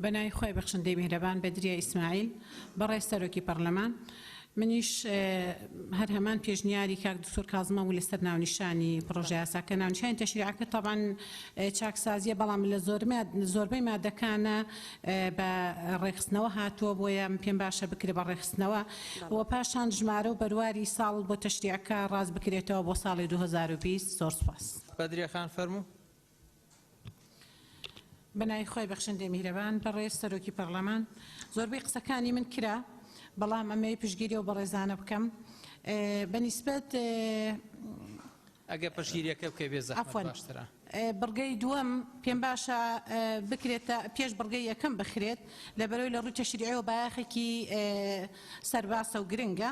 بە ناوی خوای بەخشندەی میهرەبان بەدریە ئیسماعیل بەڕێز سەرۆکی پەڕلەمان منیش هەر هەمان پێشنیاری کاک دکتۆر کازمە بوو لەسەر ناونیشانی پڕۆژە یاساکە ناونیشانی تەشریعەکە تەبعەن چاکسازیە بەڵام لە زۆربەی مادەکانە بە ڕێکخستنەوە هاتووە بۆیە من پێم باشە بکرێ بە ڕێکخستنەوە و پاشان ژمارە و بەرواری ساڵ بۆ تەشریعەکە ڕاست بکرێتەوە بۆ ساڵی 2020 زۆر سوپاس. بەدریە خان فەرموو. بەناوی خوای بەخشندەی میهرەبان بەڕێز سەرۆکی پەڕلەمان زۆربەی قسەکانی من کرا بەڵام ئەمەوێ پشتگیری ئەو بەڕێزانە بکەم بە نیسبەت ئەگەر پشتگیریەکە بکەی بێ زەحمەت عەفوەن باشترە. بڕگەی دووەم پێم باشە بکرێتە پێش بڕگەی یەکەم بخرێت لەبەرەوەی لە ڕووی تەشریعیەوە بایەخێکی سەرباسە و گرنگە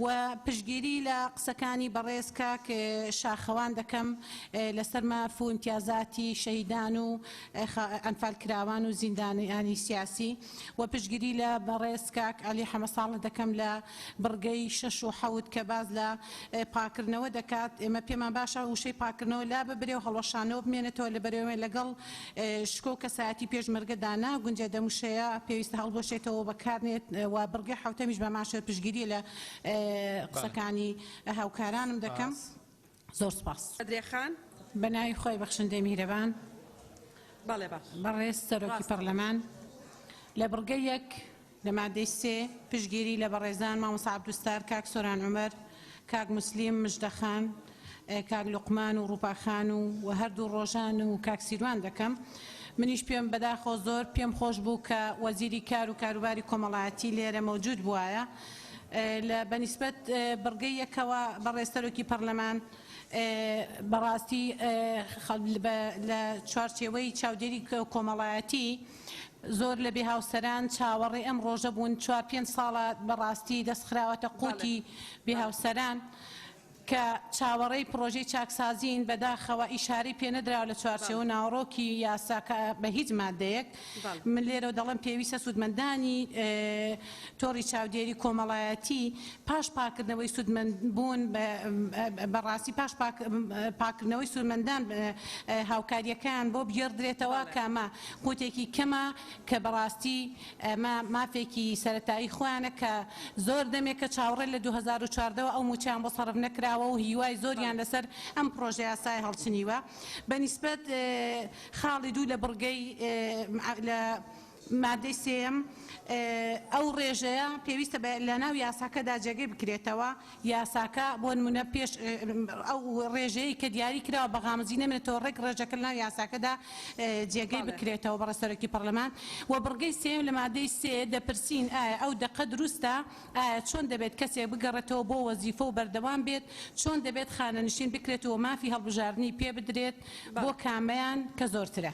و پشتگیری لە قسەکانی بەڕێز کاک شاخەوان دەکەم لەسەر ماف و ئیمتیازاتی شەهیدان و ئەنفالکراوان و زیندانیانی سیاسی و پشتگیری لە بەڕێز کاک عەلی حەمەساڵح دەکەم لە بڕگەی شەش و حەوت کە باس لە پاککردنەوە دەکات، ئێمە پێمان باشە وشەی پاککردنەوە لاببرێ و هەڵوەشانەوە بمێنێتەوە لەبەرئەوەی لەگەڵ شکۆ و کەسایەتی پێشمەرگەدا ناگونجێت ئەم وشەیە پێویستە هەڵبوەشێتەوە و بەکارنێت و بڕگەی حەوتەمیش بەهەمان شێوە پشتگیری لە قسەکانی هاوکارانم دەکەم. زۆر سوپاس. بەدرێ خان. بە ناوی خوای بەخشندەی میهرەبان. بەڵێ باش. بەڕێز سەرۆکی ڕاستە. پەڕلەمان لە بڕگەی یەک لە مادەی سێ پشتگیری لە بەڕێزان مامۆستا عەبدولستار، کاک سۆران عومەر، کاک موسلیم مژدەخان، کاک لوقمان و ڕوپا خان و و هەردوو ڕۆژان و کاک سیروان دەکەم. منیش پێم بەداخەوە زۆر پێم خۆش بوو کە وەزیری کار و کاروباری کۆمەڵایەتی لێرە مەوجود بوایە. لە بەنیسبەت بڕگەی یەکەوە بەڕێز سەرۆکی پەڕلەمان بەڕاستی لە چوارچێوەی چاودێری کۆمەڵایەتی زۆر لە بێهاوسەران چاوەڕێی ئەم ڕۆژە بوون چوار پێنج ساڵە بەڕاستی دەست خراوەتە قوتی بێهاوسەران کە چاوەڕێی پڕۆژەی چاکسازین، بەداخەوە ئیشارەی پێنەدراوە لە چوارچێوە ناوەڕۆکی یاساکە بە هیچ مادەیەک. من لێرەوە دەڵێم پێویستە سوودمەندانی تۆڕی چاودێری کۆمەڵایەتی پاش پاککردنەوەی سوودمەندبوون بەڕاستی پاش پاککردنەوەی سوودمەندان هاوکارییەکەیان بۆ بگێڕدرێتەوە کە ئەمە قوتێکی کەمە کە بەڕاستی ئەمە مافێکی سەرەتایی خۆیانە کە زۆر دەمێکە چاوەڕێن لە 2014 وە ئەو مووچەیان بۆ سەرف نەکراوە و هیوای زۆریان لەسەر ئەم پڕۆژەیاسایە هەڵچنیوە بە نیسبەت خاڵی دوو لە بڕگەی لە مادەی سێیەم ئەو ڕێژەیە پێویستە لە ناو یاساکەدا جێگەی بکرێتەوە یاساکە بۆ نمونە پێش ئەو ڕێژەیەی کە دیاری کراوە بە غامزی نەمێنێتەوە ڕێک ڕێژەکە لەناو یاساکەدا جێگەی بکرێتەوە بەڕێز سەرۆکی پەڕلەمان و بڕگەی سێیەم لە مادەی سێ دەپرسین ئایا ئەو دەقە دروستە ئایا چۆن دەبێت کەسێک بگەڕێتەوە بۆ وەزیفە و بەردەوام بێت چۆن دەبێت خانەنشین بکرێت و مافی هەڵبژاردنی پێ بدرێت بۆ کامەیان کە زۆرترە.